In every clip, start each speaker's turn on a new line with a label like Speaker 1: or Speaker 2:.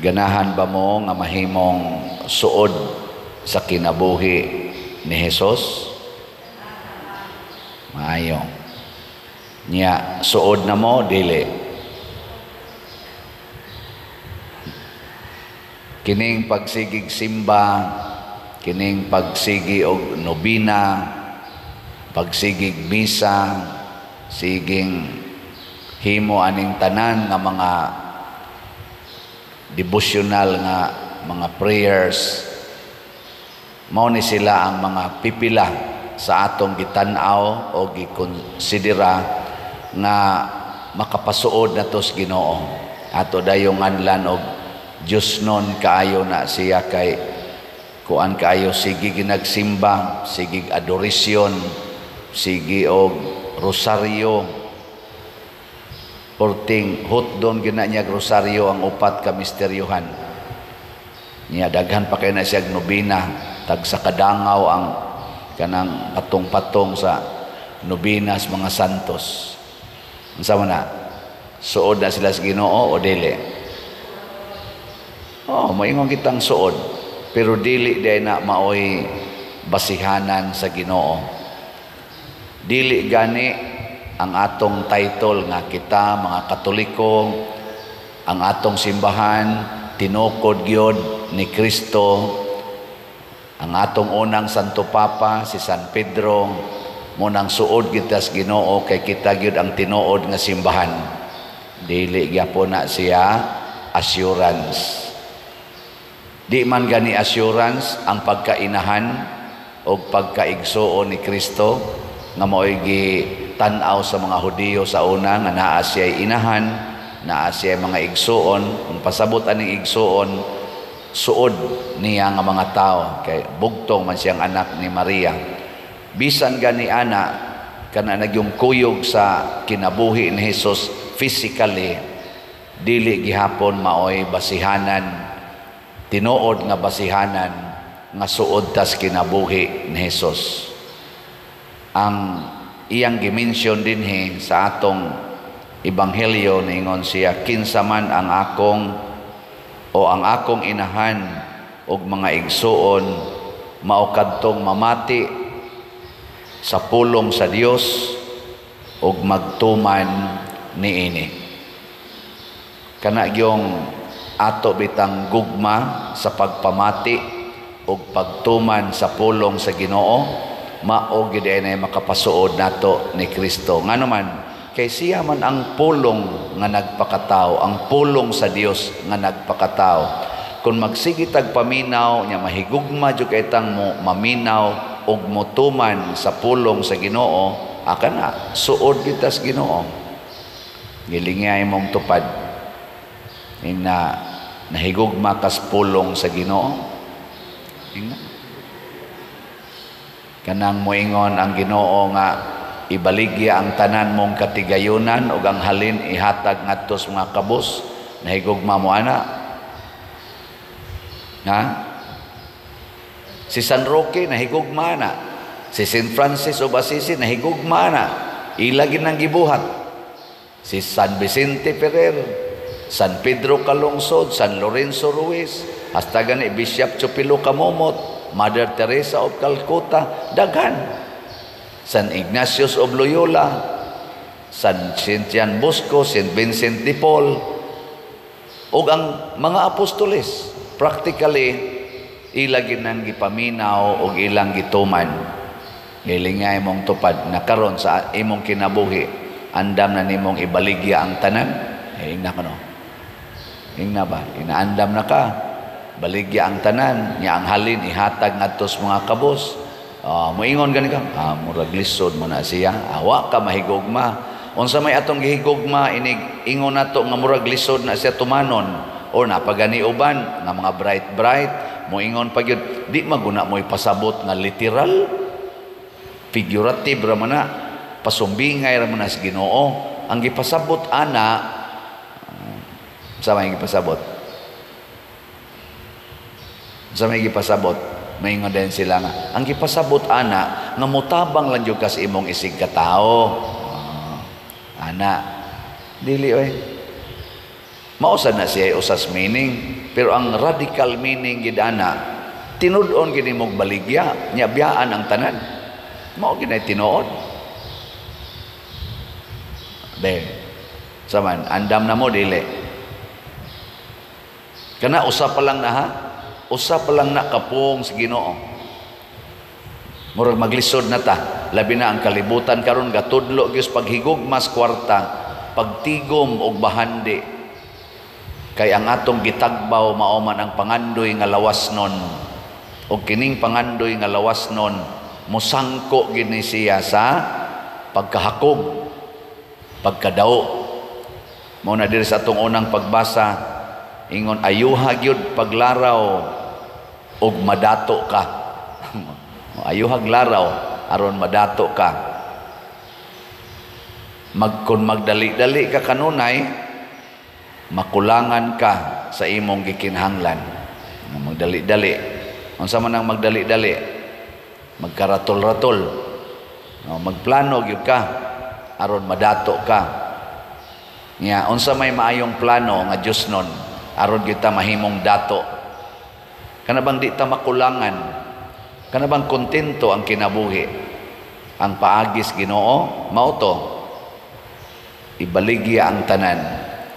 Speaker 1: Ganahan ba mo nga mahimong suod sa kinabuhi ni Hesus? Maayo. Nya suod na mo dili? Kining pagsigig simba, kining pagsigi og nobina, pagsigig misa, siging himo aning tanan nga mga devotional nga mga prayers, mao ni sila ang mga pipila sa atong gitan-aw o gikonsidera nga makapasuod nato sa Ginoo. Ato dayong nganlan og Dios nun kaayo na siya kay kuan kaayo, sige ginagsimba, sige adorasyon, sige og rosaryo. Porting hotdon gina niya rosaryo ang upat ka misteryohan. Niya daghan pa kay na siya nobina, tag sa kadangaw ang kanang patong-patong sa nobinas mga santos. Unsa man na? Suod na sila sa Ginoo o dili? Oh, moingon kitang suod, pero dili day na maoy basihanan sa Ginoo. Dili gani ang atong title nga kita mga Katoliko, ang atong simbahan tinukod gyud ni Kristo, ang atong unang Santo Papa si San Pedro, munang suod kita sa Ginoo kay kita gyud ang tinuod nga simbahan. Dili gyapon na siya assurance. Di man gani assurance ang pagkainahan o pagkaigsuon ni Kristo nga mao'y gitan-aw sa mga Hudiyo sa una nga naa siya'y inahan, naa siya'y mga igsuon. Ang pasabot aning igsuon, suod niya nga mga tao kay bugtong man siyang anak ni Maria. Bisan gani ana kana nagyong kuyog sa kinabuhi ni Hesus physically, dili gihapon maoy basihanan, tinuod nga basihanan nga suod tas kinabuhi ni Hesus. Ang iyang gimension dinhi sa atong ebanghelyo, niingon siya, kinsa man ang akong o ang akong inahan og mga igsuon mao kadtong mamati sa pulong sa Dios og magtuman niini. Kana gyung ato bitang gugma sa pagpamati og pagtuman sa pulong sa Ginoo, mao gid ay makapasuod nato ni Kristo. Ngano man kay siya man ang pulong nga nagpakatao, ang pulong sa Dios nga nagpakatao. Kung magsige tag paminaw nya mahigugma jud kay tang mo maminaw og motuman sa pulong sa Ginoo, aka na suod kita sa Ginoo. Gilingay mong tupad ina nahigugma kas pulong sa Ginoo. Ingna kanang moingon ang Ginoo nga ibaligya ang tanan mong katigayunan ug ang halin ihatag ngadto sa mga kabus, nahigugma mo ana? Ha? Si San Roque nahigugma na, si Saint Francis of Assisi nahigugma na, ila gid nang gibuhat. Si San Vicente Ferrer, San Pedro Calungsod, San Lorenzo Ruiz, hasta gani Bishop Chupilo Camomot, Mother Teresa of Calcutta, daghan. San Ignatius of Loyola, San Juan Bosco, Saint Vincent de Paul, ug ang mga apostoles, practically ila ginang gipaminaw og ilang gituman. Gilingay mong tupad na karon sa imong kinabuhi, andam na nimong ibaligya ang tanan. Eh, ingna ka no? Ingna ba? Inaandam na ka. Baligya ang tanan, nya ang halin ihatag ngadto sa mga kabos. Moingon gani ka, murag lisod mo na siya. Awa ka mahigugma. Unsa may atong gihigugma inig ingon nato nga murag lisod na siya tumanon or napagani uban nga mga bright bright moingon pa gyud, di maguna mo ipasabot nga literal, figurative ra man na, pasumbingay ra man na sa Ginoo. Ang gipasabot ana, sa may gipasabot, sa may gipasabot, maingon din sila nga ang gipasabot ana nga motabang lang jud ka sa imong isig katao. Ana dili oy. Mao sad na siya usas meaning, pero ang radical meaning gid ana, tinud-on gid nimog baligya, nya biyaan ang tanan. Mao gid nay tinuod. Be. Saman, andam na mo dili. Kana usa pa lang na ha. Usa pa lang na kapong sa Ginoo. Murag maglisod na ta. Labi na ang kalibutan karon gatudlo gyud paghigugmas kwarta, pagtigom og bahandi. Kay ang atong gitagbaw mao man ang pangandoy nga lawas nun. Og kining pangandoy nga lawas nun, mosangko gid ni siya sa pagkahakog, pagkadao. Mao na diri sa atong unang pagbasa, ingon ayuha gyud paglaraw og madato ka. Ayuhag laraw aron madato ka. Kun magdali-dali ka kanunay, makulangan ka sa imong gikinahanglan. Magdali-dali. Unsa man ang magdali-dali? Magkaratol-ratol. No, magplano gyud ka aron madato ka. Nya unsa may maayong plano nga Dios nun aron kita mahimong dato? Kana bang di ta makulangan? Kana bang kontento ang kinabuhi? Ang paagis Ginoo mao to, ibaligya ang tanan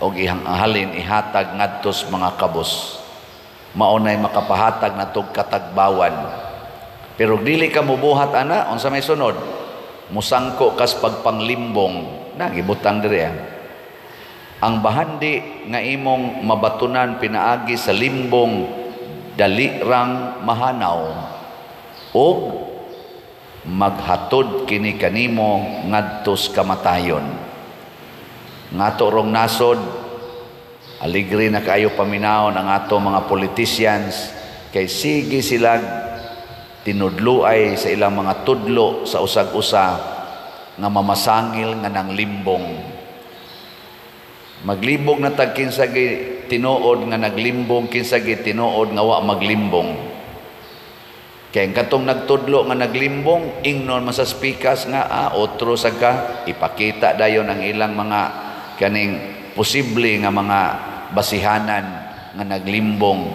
Speaker 1: og ihang halin ihatag ngadtos mga kabos. Mao nay makapahatag natog katagbawan. Pero dili ka mobuhat ana, unsa may sunod? Musangko kas pagpanglimbong. Na gibutang diri ah. Ang bahandi nga imong mabatunan pinaagi sa limbong dali rang mahanaw og maghatod kini kanimo ngadtos kamatayon. Ngato rong nasod, aligre na kaayo paminawon ang ato mga politicians kay sige sila tinudluay sa ilang mga tudlo sa usag-usa nga mamasangil nga nang limbong. Maglibog na tag kinsa gi tinuod nga naglimbong, kinsa gi tinuod nga wa maglimbong. Kay ang katong nagtudlo nga naglimbong, ingnon man sa speakers nga otro sa ka, ipakita dayon ang ilang mga kaning posible nga mga basihanan nga naglimbong.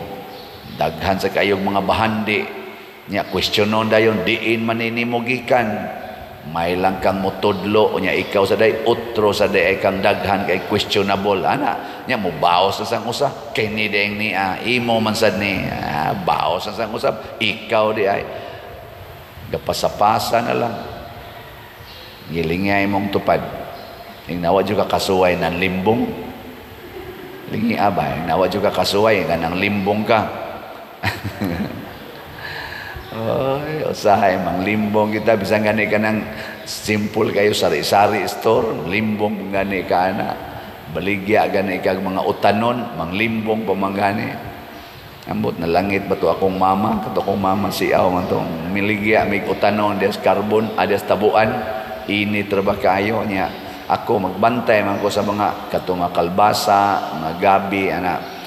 Speaker 1: Daghan sa kayog mga bahandi nya questionon dayon, diin man nimo gikan, may lang kang motudlo nya ikaw sa day otro sa day kang daghan kay questionable ana nya mobaos na sang usa kini deng ni imo man sad ni baos na sang usab ikaw di ay gapasapasa na lang gilingay mong tupad. Ing nawa jud ka kasuway nan limbong, lingi abay nawa jud ka kasuway nga nang limbong ka. Oy, usahay manglimbong kita bisan gani ka nang simple kayo sari-sari store, limbong gani ka ana. Baligya gani kag mga utanon, manglimbong pa man gani. Ambot na langit ba to akong mama, kato akong mama siaw man tong miligya mig utanon des carbon, ades tabuan, init ra ba kayo niya. Ako magbantay man ko sa mga kato mga kalbasa, mga gabi ana.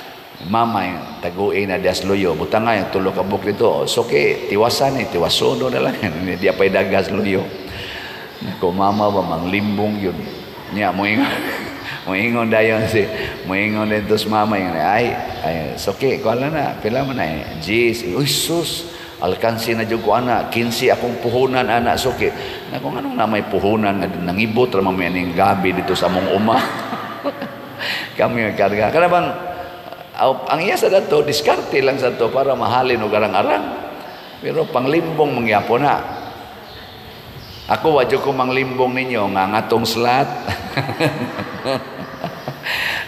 Speaker 1: Mama taguin na dias luyo, butang nga yung tulo ka buk dito, so okay, tiwasan eh, tiwasono na lang. Di apay dagas luyo. Nako mama ba manglimbong yun. Nya moingon moingon dayon si moingon dito sa mama yun, ay ay so okay, kuala na pila man ay jeez, uy sus, alkansi na jud ko ana, 15 akong puhunan ana, so okay. Nako nganong na may puhunan nga nangibot ra man ning gabi dito sa among uma. Kami karga kana bang ang iya sa dato, diskarte lang sa to para mahalin og arang-arang. Pero panglimbong mangyapon na. Ako wa jud ko manglimbong ninyo nga ngatong slot.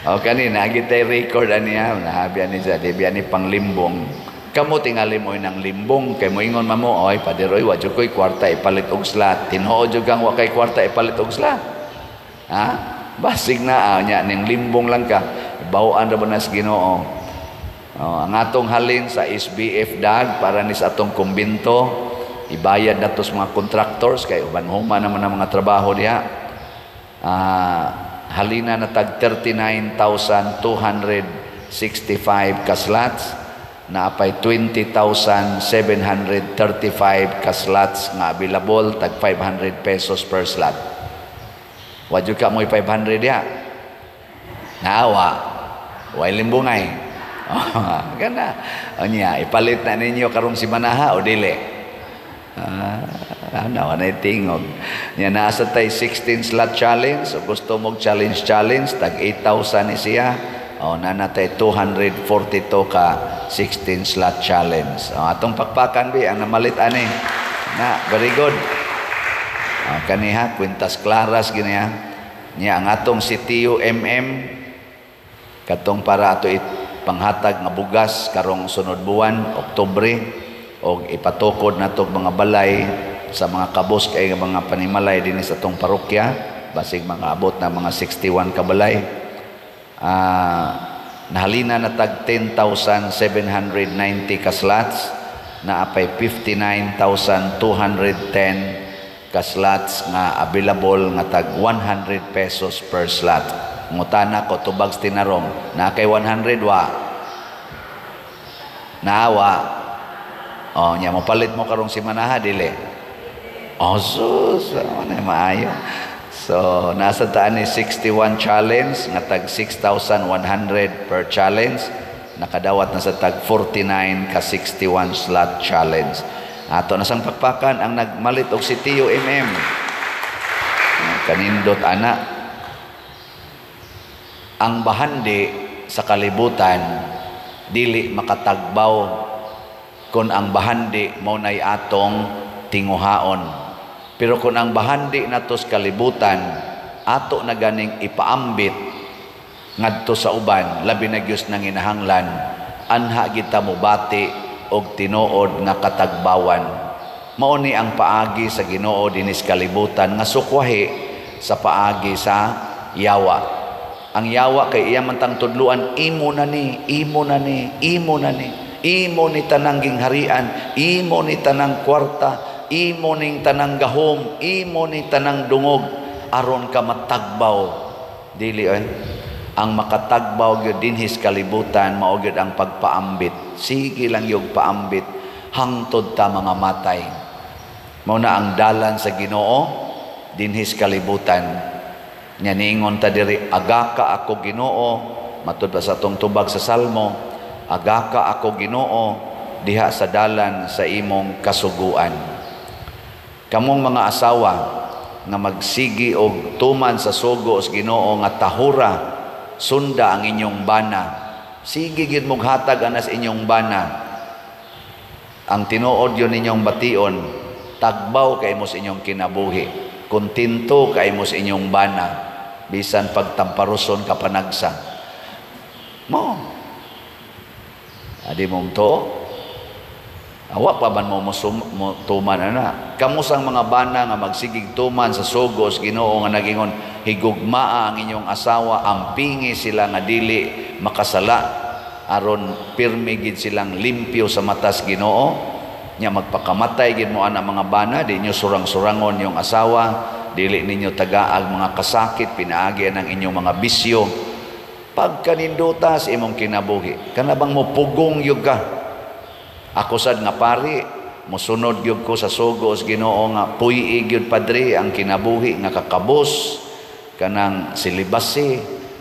Speaker 1: O kani na gitay record ani ha, nahabi ani sa di biya ni panglimbong. Kamo tingali mo nang limbong kay moingon man mo, oy paderoy wa jud koy kwarta ipalit og slot. Tinuod jud kang wa kay kwarta ipalit og slot. Ha? Basig na nya ning limbong lang ka. Bawaan ra ba nas Ginoo. Oh, ang atong halin sa SBF dag para ni sa atong kumbinto, ibayad nato sa mga contractors kay uban human naman ang mga trabaho diha. Halina na tag 39,265 ka slots, naapay 20,735 ka slots nga available tag 500 pesos per slot. Wa jud ka mo'y 500 diha. Naawa. Way limbungay. Oh, gana. Unya, ipalit na ninyo karong si Manaha o dili? Ah, ano, anay tingog. Nya nasa tay 16 slot challenge. So gusto mo challenge challenge, tag 8,000 ni siya. O, nanatay 242 ka 16 slot challenge. O, atong pakpakan bi ang namalit ani. Na, very good. O, kaniha, Quintas Claras gini ha. Nya ang atong si Tio MM katong para ato panghatag nga bugas karong sunod buwan, Oktubre, og ipatukod nato mga balay sa mga kabos kay nga mga panimalay dinhi sa atong parokya, basig mga abot na mga 61 ka balay. Nahalina na tag 10,790 ka slots, naa pay 59,210 ka slots nga available nga tag 100 pesos per slot. Ngutana ko tubag sa tinarong, na kay 100 wa? Naawa. Oh, nya mopalit mo karong si Manaha dili? Oh, sus, ano maayo. So, nasa taan ni 61 challenge nga tag 6,100 per challenge. Nakadawat na sa tag 49 ka 61 slot challenge. Ato na sang pakpakan ang nagmalit og si Tio MM. Kanindot ana. Ang bahandi sa kalibutan dili makatagbaw kung ang bahandi mao nay atong tinguhaon. Pero kung ang bahandi nato sa kalibutan ato na ganing ipaambit ngadto sa uban, labi na gyud nang inahanglan anha kita mobati og tinuod nga katagbawan. Mao ni ang paagi sa Ginoo dinis kalibutan nga sukwahi sa paagi sa yawa. Ang yawa kay iya man tang tudluan, imo na ni, imo na ni, imo na ni, imo ni tanang gingharian, imo ni tanang kwarta, imo ning tanang gahom, imo ni tanang dungog, aron ka matagbaw. Dili oy. Ang makatagbaw gyud dinhis kalibutan mao gyud ang pagpaambit. Sige lang yung paambit hangtod ta mga matay. Mao na ang dalan sa Ginoo dinhis kalibutan. Nya niingon ta diri, agaka ako Ginoo, matud pa sa atong tubag sa Salmo, agaka ako Ginoo diha sa dalan sa imong kasuguan. Kamong mga asawa nga magsigi og tuman sa sugo sa Ginoo nga tahura, sunda ang inyong bana. Sige gyud mong hatag anas inyong bana. Ang tinuod yun ninyong bation, tagbaw kay mo sa inyong kinabuhi. Kontento kay mo sa inyong bana, bisan pagtamparuson ka panagsa. Mo. Adi mong to. Awa pa man mo mo tuman ana. Kamusang mga bana nga magsigig tuman sa sugo sa Ginoo nga nagingon higugmaa ang inyong asawa, ampingi sila nga dili makasala aron pirmi gid silang limpyo sa matas Ginoo. Nya magpakamatay gid mo ana mga bana, di nyo surang-surangon yung asawa, dili ninyo tagaag mga kasakit pinaagi ang inyong mga bisyo. Pagkanindutas imong kinabuhi, kana bang mopugong yug ka? Ako sad nga pari, mosunod gyud ko sa sugo sa Ginoo nga puy-i gyud padre ang kinabuhi nga kakabos kanang celibacy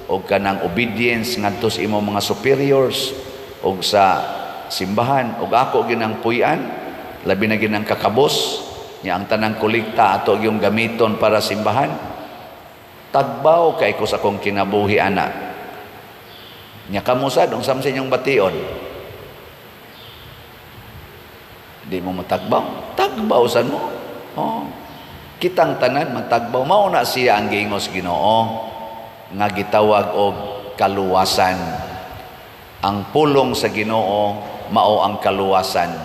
Speaker 1: o kanang obedience ngadto sa imong mga superiors og sa simbahan, og ako ginang puy-an, labi na ginang kakabos nya ang tanang kolekta ato yung gamiton para simbahan. Tagbaw kay ko sa akong kinabuhi ana. Nya kamo sad unsa man sa inyong bation? Di mo matagbaw? Tagbaw san mo. Oh. Kitang tanan matagbaw. Mao na siya ang giingos Ginoo nga gitawag og kaluwasan. Ang pulong sa Ginoo mao ang kaluwasan.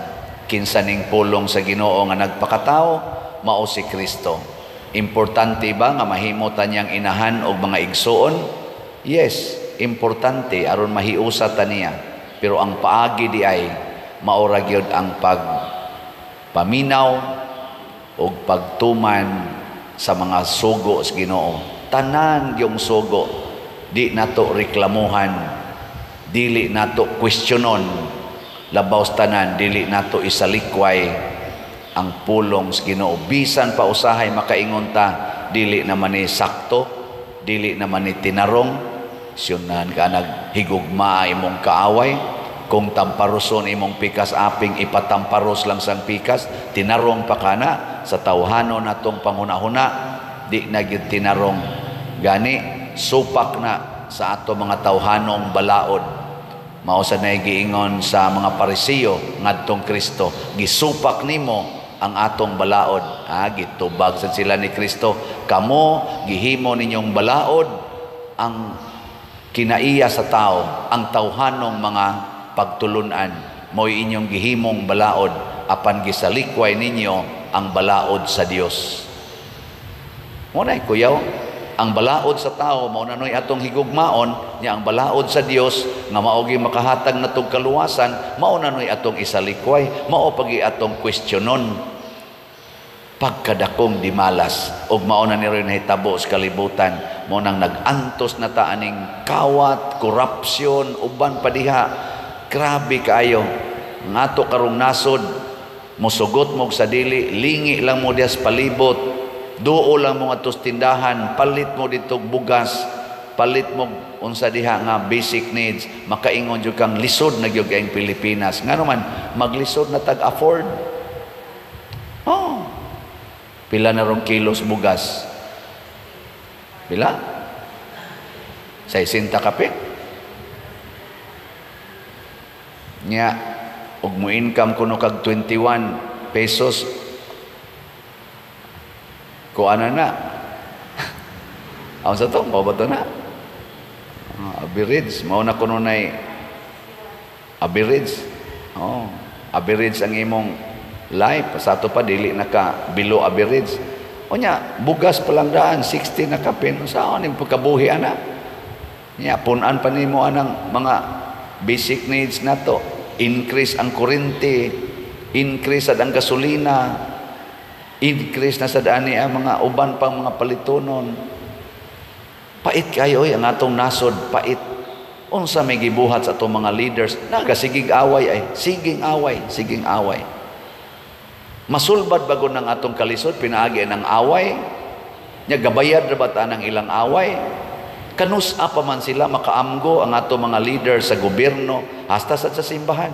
Speaker 1: Kinsa ning pulong sa Ginoo nga nagpakatao, mao si Kristo. Importante ba nga mahimo ta niyang inahan og mga igsuon? Yes, importante aron mahiusa ta niya. Pero ang paagi di ay mao ra gyud ang pagpaminaw og pagtuman sa mga sugo sa Ginoo. Tanan gyung sugo, di nato reklamuhan, dili nato questionon, labaw sa tanan dili nato isalikway ang pulong sa Ginoo. Bisan pa usahay makaingon ta dili naman ni sakto, dili naman ni tinarong, Siyunan ka naghigugma imong kaaway. Kung tamparoson imong pikas aping, ipatamparos lang sang pikas. Tinarong pa kana sa tawhano natong panghuna-huna, di na gyud tinarong. Gani supak na sa ato mga tawhanong balaod. Mao sa nay giingon sa mga Parisiyo ngadtong Kristo, "Gisupak nimo ang atong balaod." Ah, gitubag sad sila ni Kristo, "Kamo gihimo ninyong balaod ang kinaiya sa tao, ang tawhanong mga pagtulunan mo'y inyong gihimong balaod, apan gisalikway ninyo ang balaod sa Dios." Mo na kuyaw, ang balaod sa tao mao na noy atong higugmaon nya, ang balaod sa Dios nga mao gyud makahatag natong kaluwasan, mao na noy atong isalikway, mao pagi atong kwestiyonon. Pagkadakong dimalas ug mao na ni rin nahitabo sa kalibutan, mo nang nag-antos na ta aning kawat, korupsyon, uban pa diha. Grabe kaayo ang ato karong nasod. Mosugot mo sa dili, lingi lang mo diha sa palibot, duo lang mo ngadto sa tindahan, palit mo dito bugas, palit mo unsa diha nga basic needs, makaingon jud kang lisod na gyud ang Pilipinas. Ngano man maglisod na tag afford? Oh, pila na rong kilos bugas? Pila? 60 kapit. Nya og mo income kuno kag 21 pesos, kuana na. Ang sa to, mao ba to na? Average, mao na kuno nay average. Oh, average ang imong life. Sa ato pa dili na ka below average. Unya, bugas pa lang daan 60 na kapin. Sa ning pagkabuhi ana? Nya pun-an pa nimo anang mga basic needs nato. Increase ang kuryente, increase sad ang gasolina, increase na sad ani ang mga uban pang mga palitonon. Pait kayo oy ang atong nasod, pait. Unsa may gibuhat sa atong mga leaders? Nagasigig away ay, siging away, siging away. Masulbad bago ng atong kalisod pinaagi ng away. Nya gabayad ra ba ta ng ilang away? Kanus-a pa man sila makaamgo ang atong mga leaders sa gobyerno hasta sa simbahan.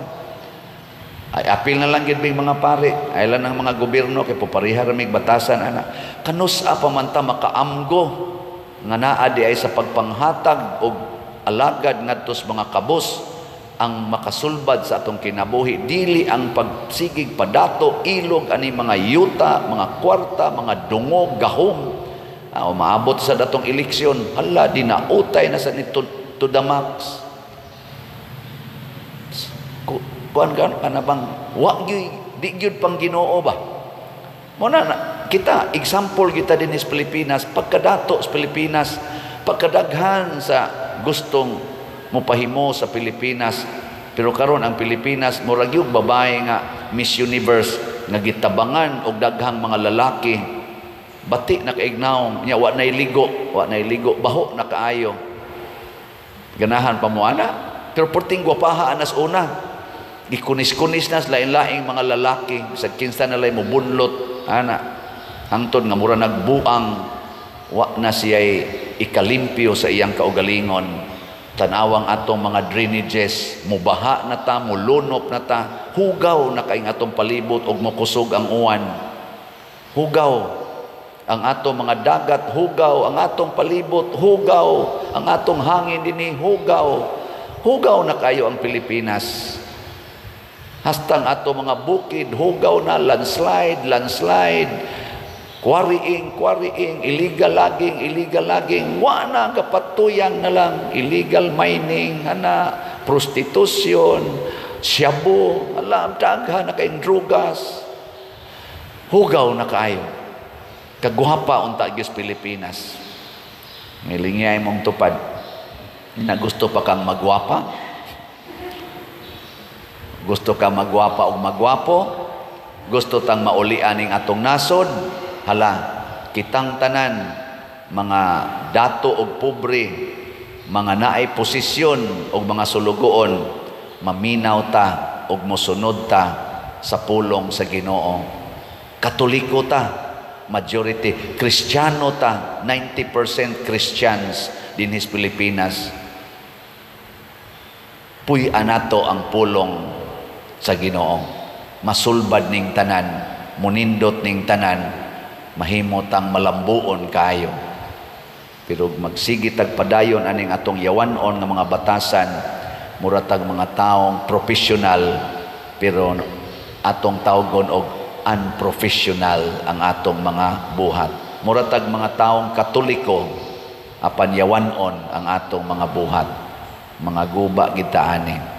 Speaker 1: Ay apil na lang gid mga pare, ay lang ang mga gobyerno kay popariha ra mig batasan ana. Kanus-a pa man ta makaamgo nga naa di ay sa pagpanghatag og alagad ngadto sa mga kabos ang makasulbad sa atong kinabuhi, dili ang pagsigig padato ilog ani mga yuta, mga kwarta, mga dungog, gahom. Umaabot sa datong eleksyon, hala, di na utay na sa nito to the max. Kuan ka na bang wa gyud, di gyud pang Ginoo ba? Mo na kita example kita din sa Pilipinas, pagkadato sa Pilipinas, pagkadaghan sa gustong mopahimo sa Pilipinas, pero karon ang Pilipinas murag yung babae nga Miss Universe nga gitabangan og daghang mga lalaki, bati na kaignaw nya, wa nay ligo, wa nay ligo, baho na kaayo. Ganahan pa mo ana, pero porting gwapaha anas una, gikunis-kunis na sa lain-laing mga lalaki sa kinsa na lay mo bunlot ana, hangtod nga mura nagbuang, wa na siya'y ikalimpyo sa iyang kaugalingon. Tanawang atong mga drainages, mubaha na ta, mulunop na ta, hugaw na kaing atong palibot og mokusog ang uwan. Hugaw ang atong mga dagat, hugaw ang atong palibot, hugaw ang atong hangin dinhi, hugaw. Hugaw na kayo ang Pilipinas. Hastang atong mga bukid, hugaw na, landslide, landslide, quarrying, quarrying, illegal logging, wa na kapatuyang na lang, illegal mining, ana, prostitution, shabu, alam, daghan na kayong drugas. Hugaw na kaayo. Kaguhapa unta gyud Pilipinas. Ngilingyay mong tupad. Na gusto pa kang magwapa? Gusto ka magwapa o magwapo? Gusto tang maulian ning atong nasod? Hala, kitang tanan, mga dato og pobre, mga naay posisyon og mga sulugoon, maminaw ta og mosunod ta sa pulong sa Ginoo. Katoliko ta, majority. Kristiyano ta, 90% Christians dinhi sa Pilipinas. Puy-an nato ang pulong sa Ginoo. Masulbad ning tanan, munindot ning tanan, mahimo tang malambuon kaayo. Pero magsige tag padayon aning atong yawanon nga mga batasan, mura tag mga taong professional pero atong tawgon og unprofessional ang atong mga buhat. Mura tag mga taong Katoliko apan yawanon ang atong mga buhat. Mga guba kita ani.